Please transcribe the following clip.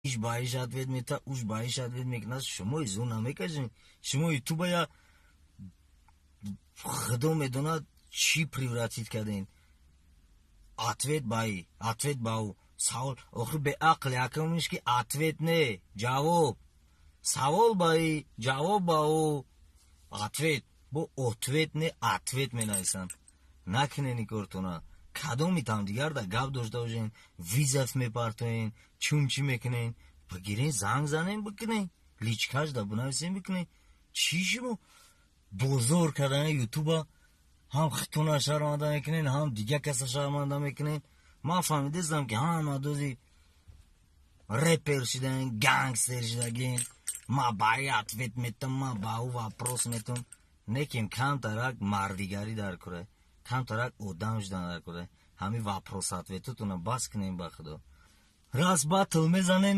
Иш ба иш ответ мета, уш ба иш ответ мекунад. Шумо изу намекашед. Шумо ютуба я худо медонад чӣ превратить кардем. Ответ ба и, ответ ба ӯ, савол. Охир беақл якумиш ки ответ не, ҷавоб. Савол ба и, ҷавоб ба ӯ, ответ бо ответ не, ответ менависанд. Накунед ин кортона. Кадоми тамдигарда гап дошта бошен, вызов мепартоен, чун чӣ мекунен, бигирен, занг занен, бикунен, личкашда бинависен, бикунен. Чӣ шумо бозор кардани ютуба? Ҳам хитона шарманда мекунен, ҳам дига каса шарманда мекунен. Ман фаҳмидастам, ки ҳама дози репер шидаен, гангстер шидагин. Ма ба и ответ метам, ма ба ӯ вопрос метам. Неким камтарак мардигарӣ дар кура, камтарак одам шудан дар кура. Ҳамин вопрос ответотона бас кунем, ба худо. Раз батл мезанен.